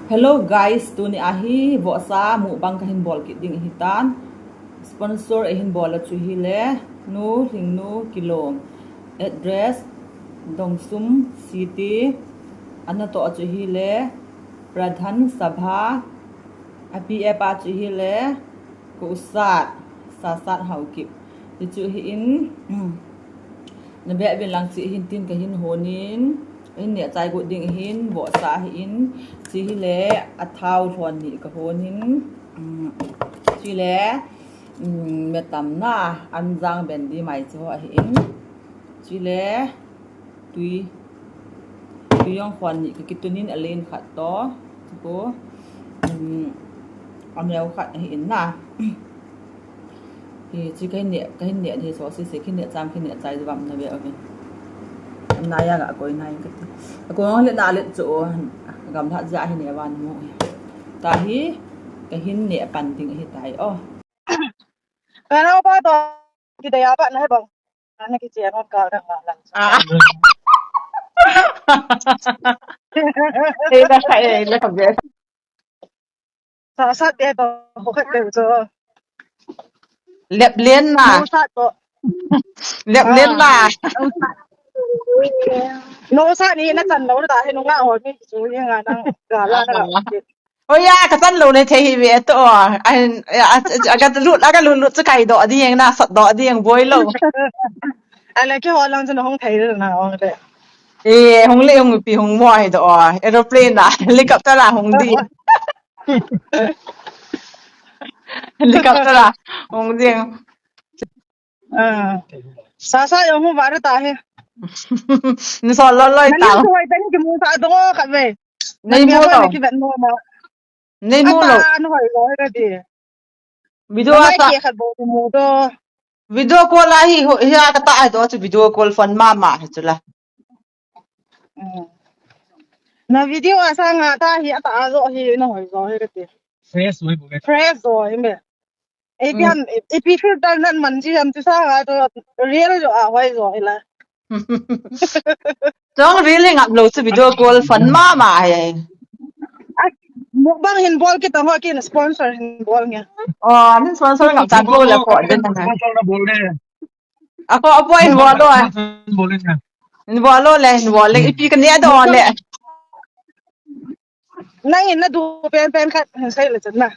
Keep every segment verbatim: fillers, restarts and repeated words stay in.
Hello guys, tuni ahi vohsa mukbang kahin bol kit ding ahitan. Sponsor ahin bol a chu hile Nu Lhingnu Kilong. Address Dongsum City. Anatoh a chu hile Pradhan Sabha. A P F a chu hile Ka usat, Sasat Haokip. Hichu hi in, na beh uvin lang chi hin tin kahin honin, hin neh chai got ding hin, vohsa hi in, chi hile, a thao lhon ni ka honin, um, chi le, um, metam na, anjang bendi mai chi ho hi in, chi le, Tui. Tui jong khon ni ka kitunin a len khat to. Ko. Um, a neo khat ahi in na. Hi, chi kahin neh, kahin neh hi so si si kahin neh cham kahin neh chai vam na ve uvin. Naya ga koi nai kati. Ko le na le chu gamla ja hi ne van mu. Tahi kahin neh pan ding ahitai o. Kana pa to. Kidei a pat na he bang. Ana kiche ngot ka ka nga lang. Ah. Ei la ka, ei la ka be. Sa sa te to ho khat te to. Lep len na. No sa to. Lep len na. Ah, no sa. No sa ni na chan lo da he no nga ho ni chu ye nga nang ga la na. Ah. Oya, ka chan lo le thei hi ve to. Ai, a, a, a, ka lut, a ka lut lut chu kai doh ding, na sat doh ding, boi lo. Ala ki ho lang chu na hung thei le na hung le. Eh, hung le hung pi hung mo ai doh. Aeroplane a, helicopter a hung di. Helicopter a hung di. Ah. Sa sa jong mu va ta he. Ni so lo lo ta. Ni so tan ki mu sa dong khat ve. Nei mu lo. Ki vet mo ma. Nei mu lo. Ata an hoi lo he ka di. Video ata. Khat bo mu do. Video call a hi ho, hi a ka ta ai do chu video call phone ma ma he chu la. Mm. Na video a sang a ta hi ata a zo hi na hoi zo he ka ti. Fresh hoi bo. Fresh zo hi me. Ei, mm. Pian, ei, pi filter nan man ji ham tu sa ha to real jo a hoi jo ila. Tong real ngap lo chu video call phone ma ma he. Ai, mukbang hin bol kit ang ho kin sponsor hin bol nge. Oh, min sponsor ngap ta ko la ko den na. Sponsor na bol de. Ako apo hin bol lo. Bol de. Hin bol lo le, hin bol le. Ipi ka ne do le. Nang in na du pen pen khat hin sei le chan na.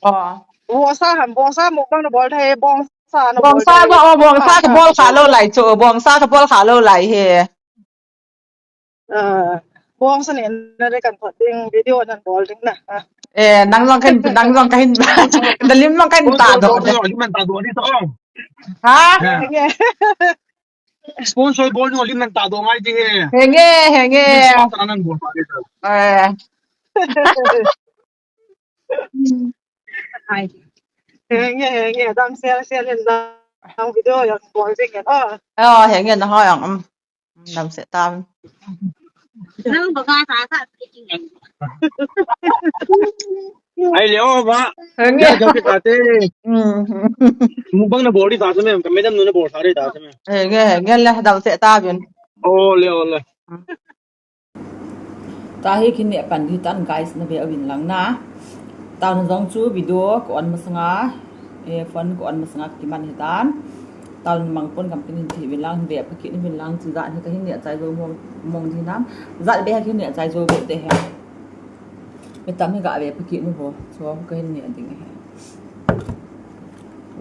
Oh. Vohsa ham, vohsa mukbang na bol thei, bongsa na bol thei. Bongsa ba, oh, bongsa ka bol kha lo lai chu, bongsa ka bol kha lo lai he. Ah, bongsa ni na re kan thot ding, video nan bol ding na. Ah. Eh, nang jong kan, nang jong kan, na lim jong kan ta do. Bol, bol, bol, bol, bol, bol, bol, bol. Ha? Yeah. Sponsor bol ni lim nan ta do ngai ding he. Henge, henge. Sponsor nan bol pa de. Eh. Ai. Henge, henge, dam sel sel hin dam video yang bol ding he. Oh. Oh, henge na ho yang. Um. Dam se ta. Nang ba ka sa sa. Ai leo ba. Henge. Ya, ya, kita te. Hmm. Mukbang na bol ri ta se me, ka madam nu na bol sa ri ta se me. Henge, henge le dam se ta bin. Oh, leo le. Tahi kin ne pan di tan guys na be awin lang na. Taona jong chu video ka on masanga, eh, phone ka on masanga kiman hitan. Taona mang pon kam kin hin thi vin lang, be pa kin vin lang, chi jat hi kahin ne chai jo mong, mong di nam. Jat be ha kin ne chai jo be te he. Be tam hi ga be pa kin ho. So kahin ne ding he.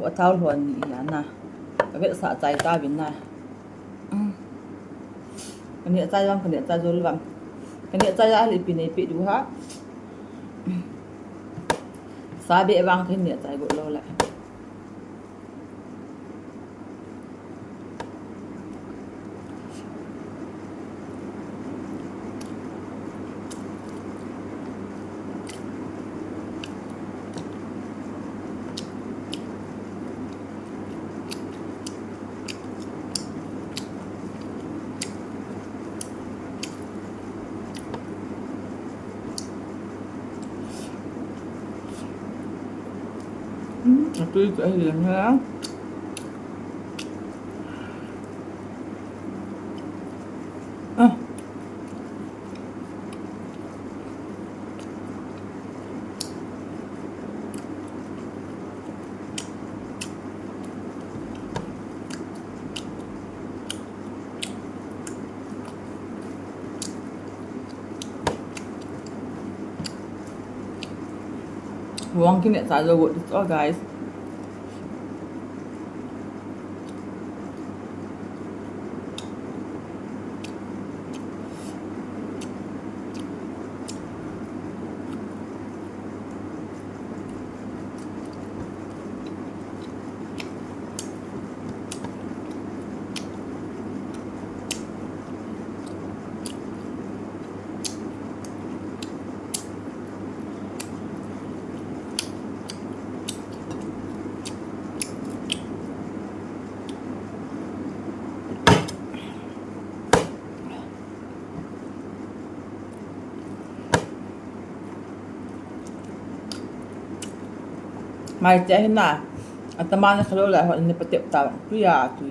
Wa thao lhon ni ya na. Ka be sa chai ta vin na. Ka neh chai vang, ka neh chai jo le vang. Ka neh chai a le ipi nei pe diu ham. Sa be vang ka neh chai go lo le. Hmm, atu itu ai yang ha. Ah. Wang kine sa lo wo, that's all, guys. Mai te hi na. Atama na khalo la ho ne patep ta. Tu ya tu.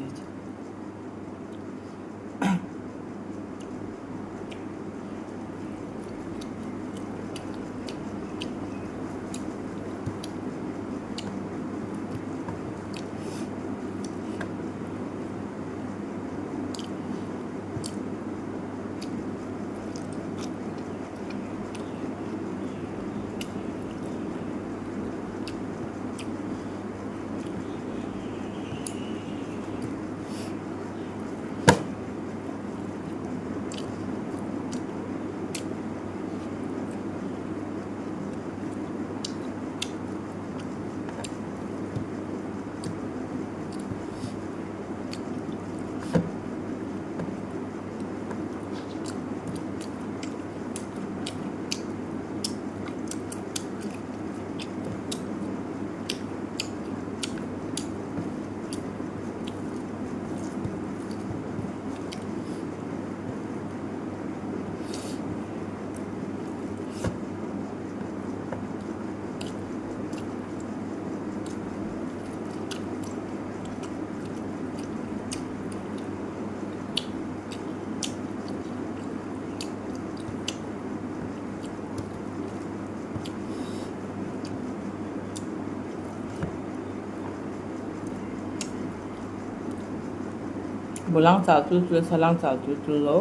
Bulang chal chu chu, salang chal chu chu lo.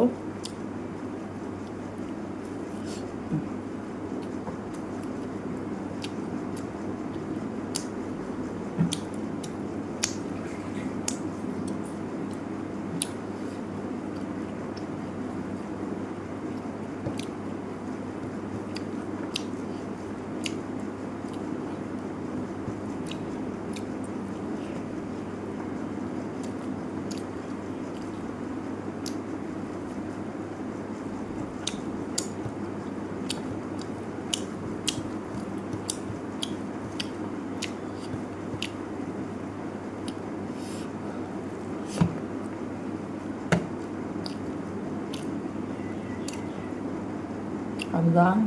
Ang dang.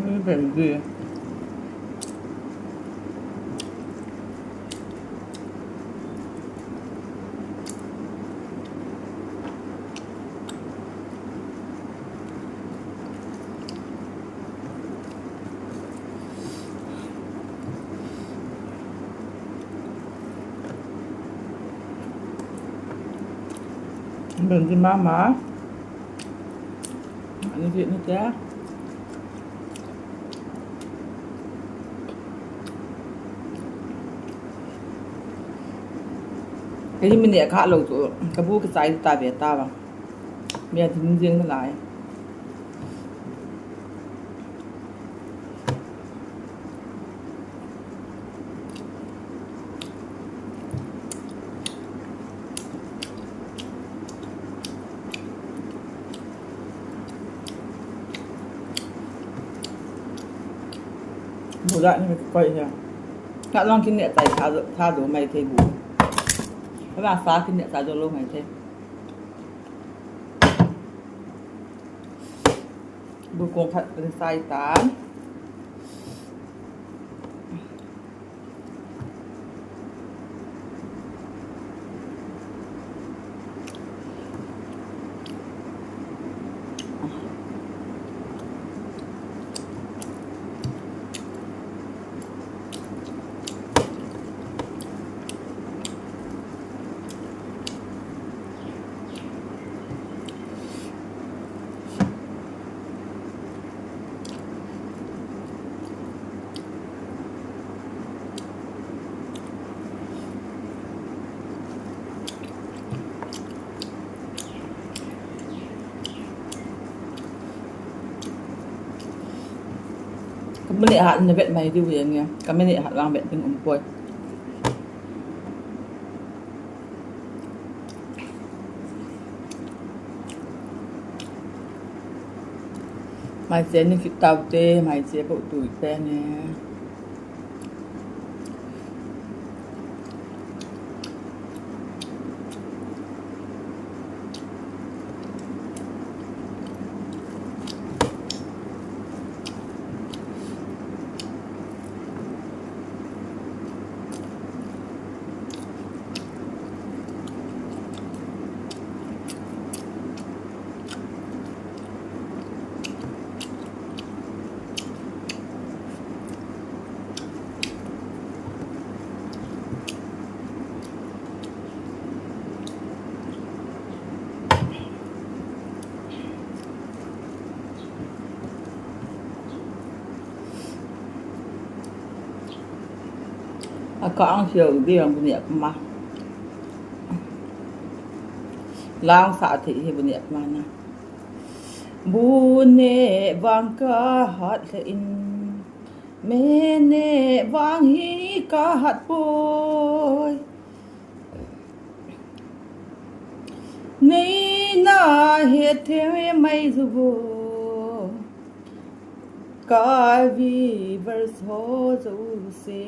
Ni beng di. Beng di mama. Ani di ni te. Kei hi minute khat lou chu, ka bu ka chai ta ve ta vang. Mi a ding jeng nalai. Bu la ni ka koi ha. Ka long kin ne tai tha do, tha do mai thei bu. Ka ba sa kin ne tai do lo mai thei. Bu kong khat kan sai ta. Ka minute hat na vet mai diu jeng e. Ka minute hat vang vet ding um poi. Mai che ni kit tau te, mai che bou tui pen e. A ka ang siu di ang bu neh ma. Lang sa thei hi bu neh ma na. Bu neh vang ka hat lheh in, me neh vang hi ka hat poi. Nei na het thei mai ju vo, ka viewers ho jouse.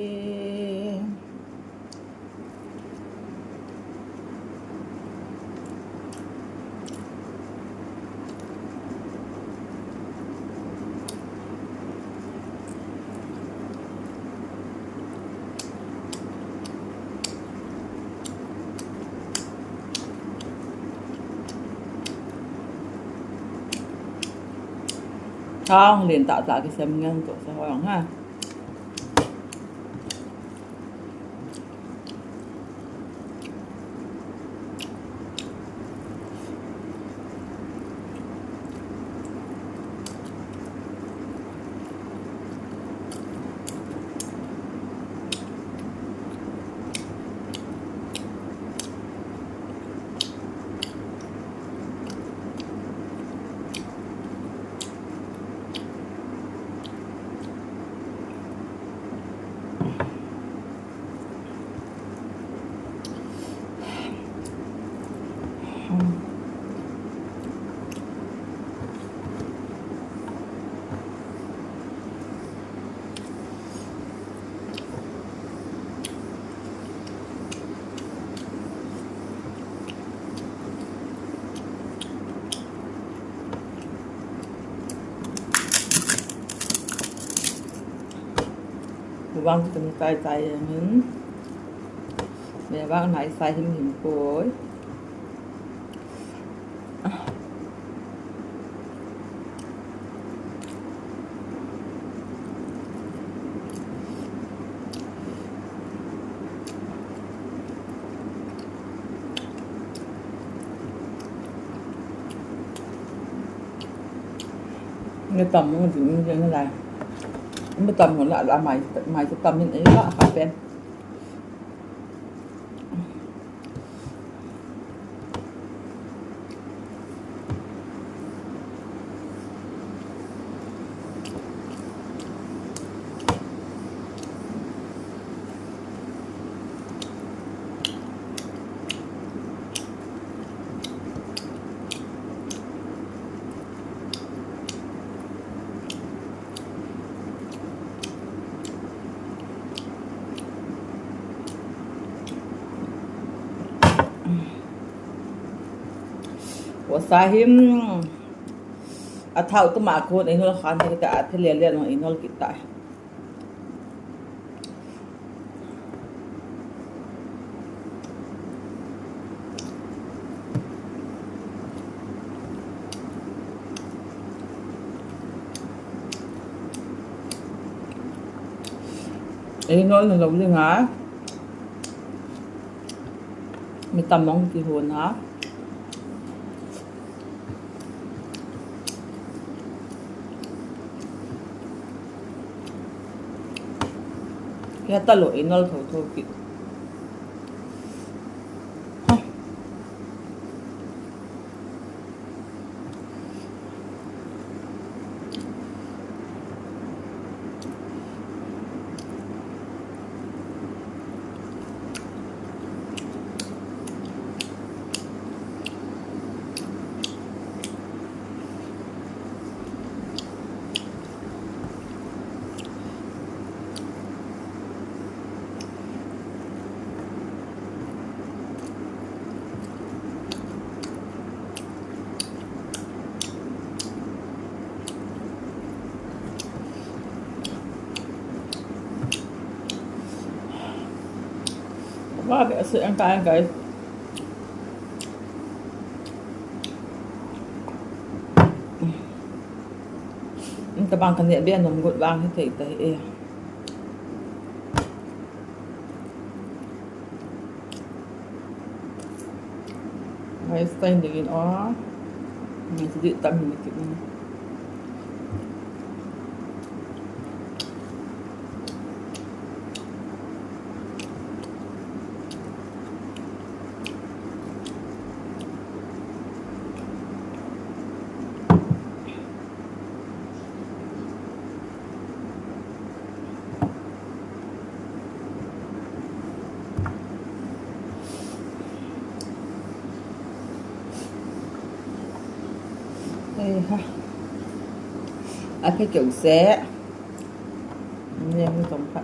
Thang len tah tah kisem ngen toh sa ho jong ha. Vang tu ni tai tai min. Me vang nai sai him him koi. Ni tam mo ding ding lai. Mi tam mo la la mai mai tam min ei la ha pen. O sahim, a thau tu ma ko, ei nol khan ta, a thele le no, ei nol kita. Ei nol na lo ding a. Mi tam mong kihon a. Kei ta lo, ei nol tho tho kit. Wa be su ang ka guys. Tabang ka ne be nom got vang hi thei ta hi e. Guys, stay in the in aw. Ni di tam ni ki. Ei ha. A phe keu se. Ne mu tong pha.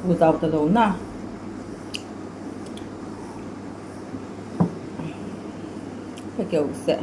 Gu tau ta lou na. Ka keu se.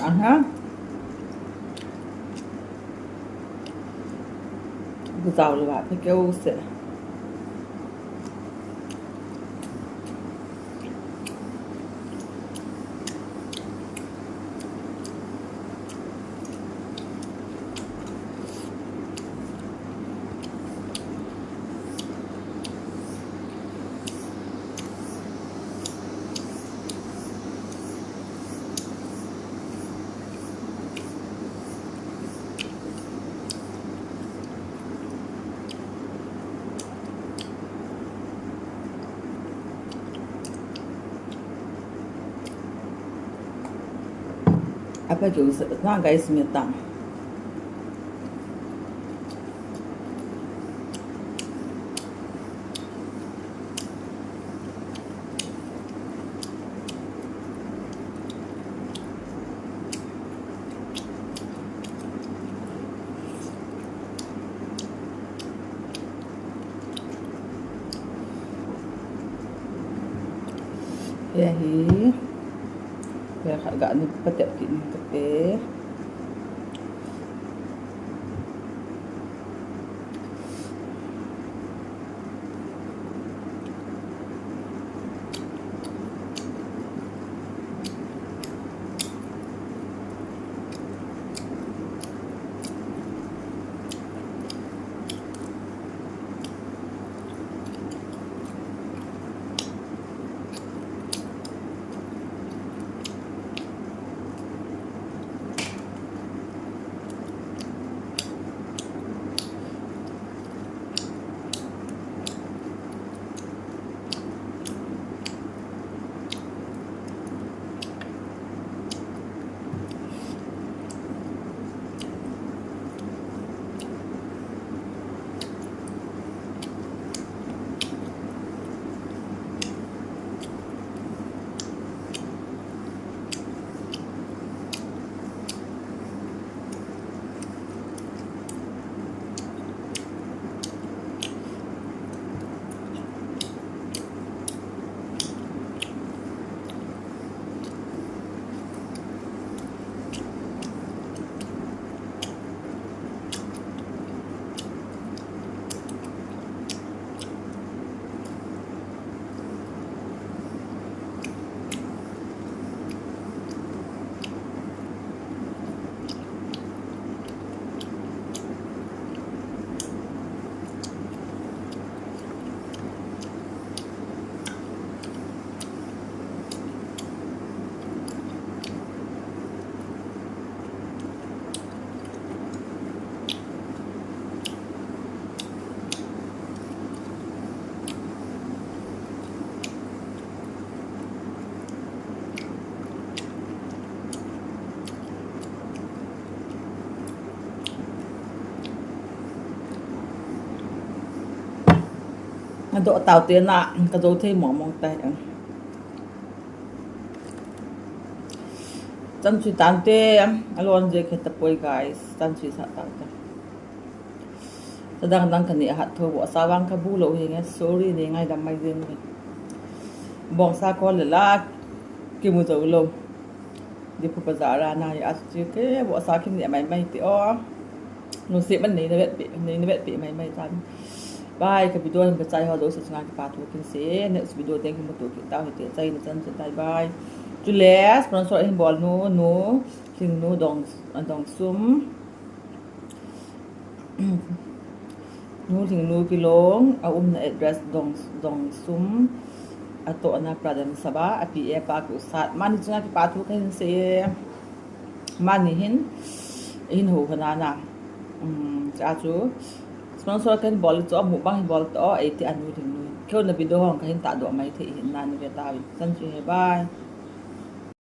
Aha. Gu tau lou a, phe keu se. Apa juice, na guys, me tang. Hiche hi, hiche khat ga ni patep kit ni kate. Adoh tau te na, ka do thei mong mong tai. Chan chui tante, alon je khe tapoi guys, chan chui sa tante. Sa dang dang ka ni hat tho bo, sa vang ka bu lo hi nge, sorry ni ngai dam mai ding. Bong sa ko le la, ki mu zo lo. Di phu pa za ra na ya chu ke, bo sa ki ni mai mai ti o. Nung se man nei na vet pe, nei na vet pe mai mai tan. Bye, ka video hin ka chai ho do sa chunga ki pa thu kin se. Next video teng ki mu tu ki ta hi te chai na chan chan tai bye. Chule, sponsor hin bol nu, nu, Lhingnu Dong, Dong Sum. Nu Lhingnu Kilong, a umna address Dong, Dong Sum, a tohna Pradhan Sabha, a P A pa ku sat. Mani chunga ki pa thu ka hin se. Mani hin, hin ho khana na. Um, cha chu, sponsor kan bol chu, amu bang hin bol to, ei ti a Nu Lhingnu. Keu na video hong ka hin ta do mai thei hin na ni ve ta vi. Chan chu he bye.